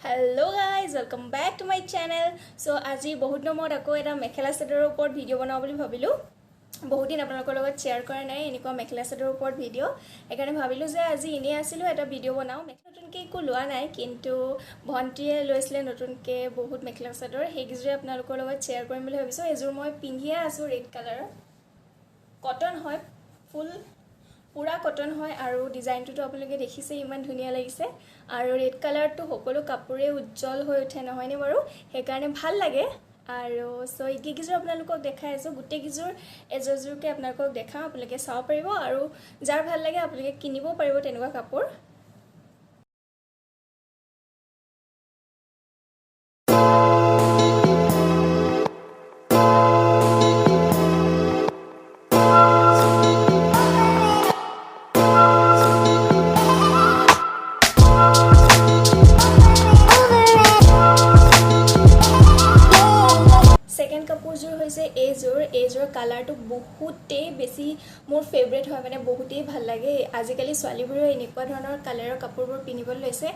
Hello guys, welcome back to my channel. So আজি বহুত দিনৰ মূৰত আকৌ এটা মেখেলা চাদৰৰ ওপৰত ভিডিঅ' বনাওঁ বুলি ভাবিলোঁ। বহুত দিন আপোনালোকৰ লগত শ্বেয়াৰ কৰা নাই এনেকুৱা মেখেলা চাদৰৰ ওপৰত ভিডিঅ', সেইকাৰণে ভাবিলোঁ যে আজি এনেই আছিলোঁ এটা ভিডিঅ' বনাওঁ। নতুনকৈ একো লোৱা নাই, কিন্তু ভণ্টিয়ে লৈছিলে নতুনকৈ বহুত মেখেলা চাদৰ, সেইকেইযোৰে আপোনালোকৰ লগত শ্বেয়াৰ কৰিম বুলি ভাবিছোঁ। এযোৰ মই পিন্ধিয়ে আছোঁ, ৰেড কালাৰৰ, কটন হয়, ফুল পূৰা কটন হয় আৰু ডিজাইনটোতো আপোনালোকে দেখিছে ইমান ধুনীয়া লাগিছে। আৰু ৰেড কালাৰটো সকলো কাপোৰে উজ্জ্বল হৈ উঠে নহয়নে বাৰু, সেইকাৰণে ভাল লাগে। আৰু চ' এইকেইযোৰ আপোনালোকক দেখাই আছোঁ, গোটেইকেইযোৰ এযোৰযোৰকৈ আপোনালোকক দেখাওঁ, আপোনালোকে চাব পাৰিব আৰু যাৰ ভাল লাগে আপোনালোকে কিনিবও পাৰিব তেনেকুৱা কাপোৰ। কাপোৰযোৰ হৈছে এইযোৰ। এইযোৰ কালাৰটো বহুতেই বেছি মোৰ ফেভৰেট হয়, মানে বহুতেই ভাল লাগে। আজিকালি ছোৱালীবোৰেও এনেকুৱা ধৰণৰ কালাৰৰ কাপোৰবোৰ পিন্ধিবলৈ লৈছে।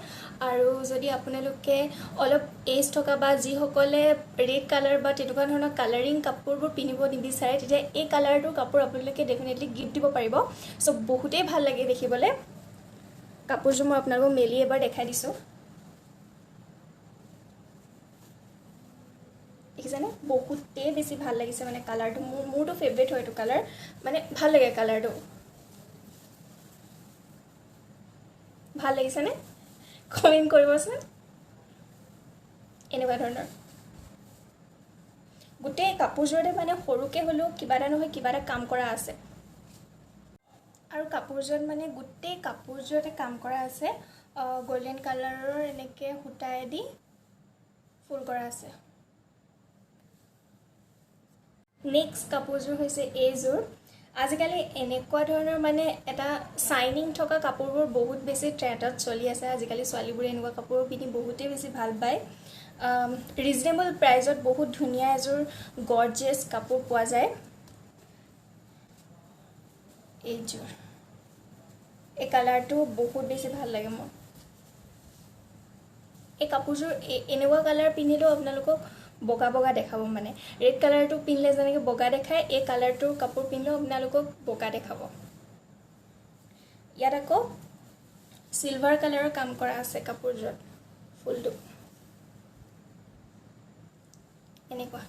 আৰু যদি আপোনালোকে অলপ এজ থকা বা যিসকলে ৰেড কালাৰ বা তেনেকুৱা ধৰণৰ কালাৰিং কাপোৰবোৰ পিন্ধিব নিবিচাৰে, তেতিয়া এই কালাৰটোৰ কাপোৰ আপোনালোকে ডেফিনেটলি গিফ্ট দিব পাৰিব। চ' বহুতেই ভাল লাগে দেখিবলৈ। কাপোৰযোৰ মই আপোনালোকক মেলি এবাৰ দেখাই দিছোঁ, দেখিছেনে? বহুতেই বেছি ভাল লাগিছে, মানে কালাৰটো মোৰতো ফেভৰেট হয় এইটো কালাৰ, মানে ভাল লাগে কালাৰটো। ভাল লাগিছেনে? কমেণ্ট কৰিবচোন। এনেকুৱা ধৰণৰ গোটেই কাপোৰযোৰতে মানে সৰুকৈ হ'লেও কিবা এটা নহয় কিবা এটা কাম কৰা আছে। আৰু কাপোৰযোৰত মানে গোটেই কাপোৰযোৰতে কাম কৰা আছে, গল্ডেন কালাৰৰ এনেকৈ সূতায়েদি ফুল কৰা আছে। নেক্সট কাপোৰযোৰ হৈছে এইযোৰ। আজিকালি এনেকুৱা ধৰণৰ মানে এটা চাইনিং থকা কাপোৰবোৰ বহুত বেছি ট্ৰেণ্ডত চলি আছে। আজিকালি ছোৱালীবোৰে এনেকুৱা কাপোৰ পিন্ধি বহুতেই বেছি ভাল পায়। ৰিজনেবল প্ৰাইজত বহুত ধুনীয়া এযোৰ গৰ্জিয়াছ কাপোৰ পোৱা যায়। এইযোৰ, এই কালাৰটো বহুত বেছি ভাল লাগে মোৰ। এই কাপোৰযোৰ এনেকুৱা কালাৰ পিন্ধিলেও আপোনালোকক বগা বগা দেখাব, মানে ৰেড কালাৰটো পিন্ধিলে যেনেকৈ বগা দেখায়, এই কালাৰটোৰ কাপোৰ পিন্ধিলেও আপোনালোকক বগা দেখাব। ইয়াত আকৌ চিলভাৰ কালাৰৰ কাম কৰা আছে কাপোৰযোৰত, ফুলটো এনেকুৱা।